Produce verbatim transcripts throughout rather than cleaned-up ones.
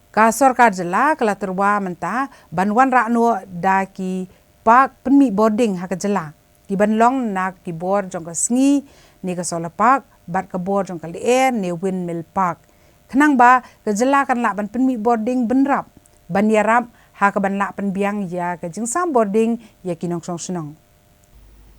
Ka sorkar jylla ka la tyrwa mynta ban wanrah noh da ki park pynmih bording ha ka jylla, ki ban long na ki bor jong ka sngi ne ka solar park bad ka bor jong ka lyer ne windmill park, khnang ba ka jylla kan lah ban pynmih bording bynrap ban ïarap ha ka ban lah pynbiang ïa ka jingsam bording ïa ki nongshong shnong.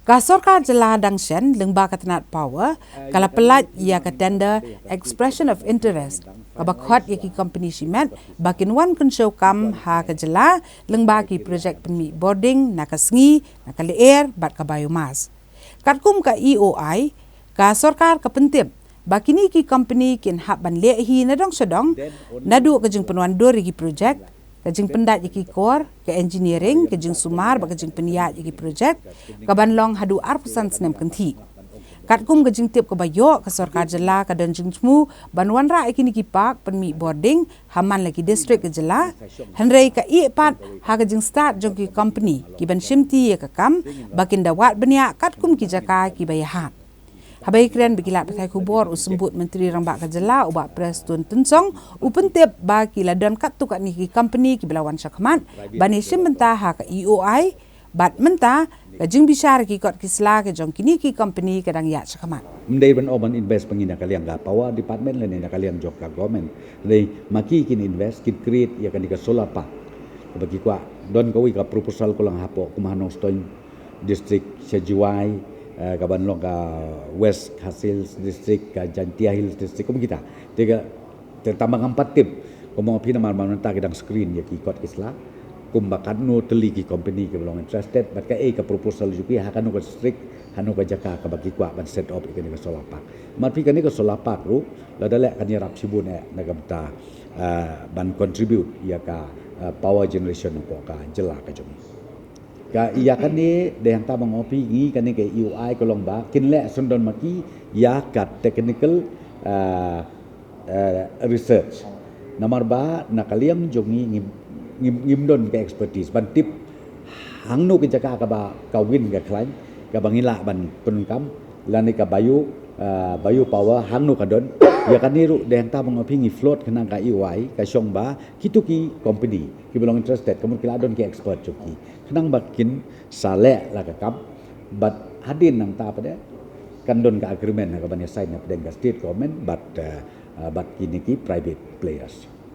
Ka sorkar jylla dang shen lyngba ka tnat Power ka la pyllait ïa ka tender expression of interest kaba khot ïa ki company shimet ba kin wan kynshew kam ha ka jylla lyngba ki projek pynmih bording na ka sngi, na ka lyer bad ka biomass. Katkum ka E O I, ka sorkar ka pyntip ba kine ki company kin hap ban leh hi na dong sha dong, naduh ka jingpynwandur ïa ki projek, ka jingpyndait ïa ki kor, ka engineering, ka jingsumar bad ka jingpynïaid ïa ki projek, ka ban long haduh arphew san snem kynthih. Katkum ka jingtip kaba ïoh, ka sorkar jylla ka don jingthmu ban wanrah ïa kine ki park pynmih bording ha man la ki district ka jylla, hynrei ka ïeh pat ha ka jingstad jong ki company ki ban shimti ïa ka kam ba kin da wad bniah katkum ki jaka kiba ïahap. Haba ïakren bad ki lad pathai khubor, u Symbud Myntri Rangbah ka jylla, u Bah Prestone Tynsong, u pyntip ba ki la don katto katne ki company kiba la wan shakhmat ban ïashim bynta ha ka E O I, bad mynta ka jingbishar ki kot ki sla ka jong kine ki company ka dang ïaid shakhmat. Ym dei ban ong ban invest pyngi na ka liang ka Power Department lane na ka liang jong ka government. Hynrei ma ki kin invest, kin create ïa kane ka solar park kaba ki kwah. Don kawei ka proposal ka long hapoh, kum ha Nongstoiñ District, sha Jowai, eh, ka ban long ka West Khasi Hills District, ka Jaintia Hills District, kum kita. Te ka, te tang ba ngam pat tip, kumba ong phi, namar ba mynta ki dang screen ïa ki kot ki sla, kumba katno tylli ki company kiba long interested, bad kaei ka proposal jong ki, ha kano ka district, ha kano ka jaka kaba ki kwah ban set up ïa kane ka solar park. Namar phi, kane ka solar park ruh lada leh kan ïarap shibun eh na ka bynta, eh, ban contribute ïa ka, eh, power generation hapoh ka jylla ka jong ngi. Ka ïa kane, dei hangta ba nga ong phi, ngi kane ka E O I ka long ba kin leh syndon ma ki ïa ka technical, eh, eh, research. Namar ba na ka liang jong ngi ngim, ngim, ngim don ka expertise ban tip hangno ka jaka kaba ka wind ka khlaiñ kaba ngi lah ban pyndonkam, lane ka bio, eh, bio power hangno ka don. Ïa kane ruh dei hangta ba nga ong phi, ngi float khnang ka E O I ka shong ba kito ki company kiba long interested, ka mut ki la don ki expert jong ki, khnang ba kin sa leh la ka kam. Bad hadien nangta pat de kan don ka agreement ha ka ban ïa sign hapdeng ka state government bad, eh, eh, bad kine ki private players.